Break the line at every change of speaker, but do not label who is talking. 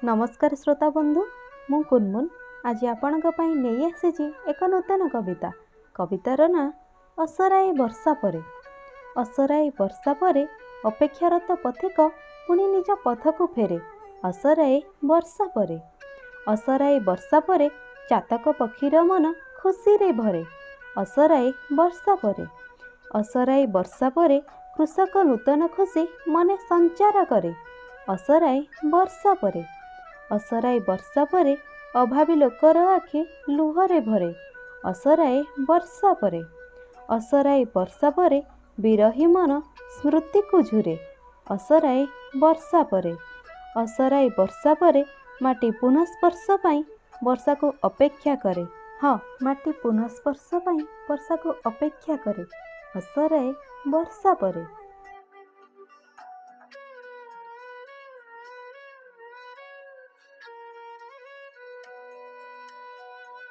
ନମସ୍କାର ଶ୍ରୋତା ବନ୍ଧୁ, ମୁଁ କୁନମୁନ ଆଜି ଆପଣଙ୍କ ପାଇଁ ନେଇ ଆସିଛି ଏକ ନୂତନ କବିତା। କବିତାର ନାଁ ଅସରାଏ ବର୍ଷା ପରେ। ଅସରାଏ ବର୍ଷା ପରେ ଅପେକ୍ଷାରତ ପଥିକ ପୁଣି ନିଜ ପଥକୁ ଫେରେ। ଅସରାଏ ବର୍ଷା ପରେ, ଅସରାଏ ବର୍ଷା ପରେ ଚାତକ ପକ୍ଷୀର ମନ ଖୁସିରେ ଭରେ। ଅସରାଏ ବର୍ଷା ପରେ, ଅସରାଏ ବର୍ଷା ପରେ କୃଷକ ନୂତନ ଖୁସି ମନେ ସଞ୍ଚାର କରେ। ଅସରାଏ ବର୍ଷା ପରେ, ଅସରାଏ ବର୍ଷା ପରେ ଅଭାବୀ ଲୋକର ଆଖି ଲୁହରେ ଭରେ। ଅସରାଏ ବର୍ଷା ପରେ, ଅସରାଏ ବର୍ଷା ପରେ ବିରହୀ ମନ ସ୍ମୃତିକୁ ଝୁରେ। ଅସରାଏ ବର୍ଷା ପରେ, ଅସରାଏ ବର୍ଷା ପରେ ମାଟି ପୁନଃସ୍ପର୍ଶ ପାଇଁ ବର୍ଷାକୁ ଅପେକ୍ଷା କରେ। ହଁ, ମାଟି ପୁନଃସ୍ପର୍ଶ ପାଇଁ ବର୍ଷାକୁ ଅପେକ୍ଷା କରେ ଅସରାଏ ବର୍ଷା ପରେ।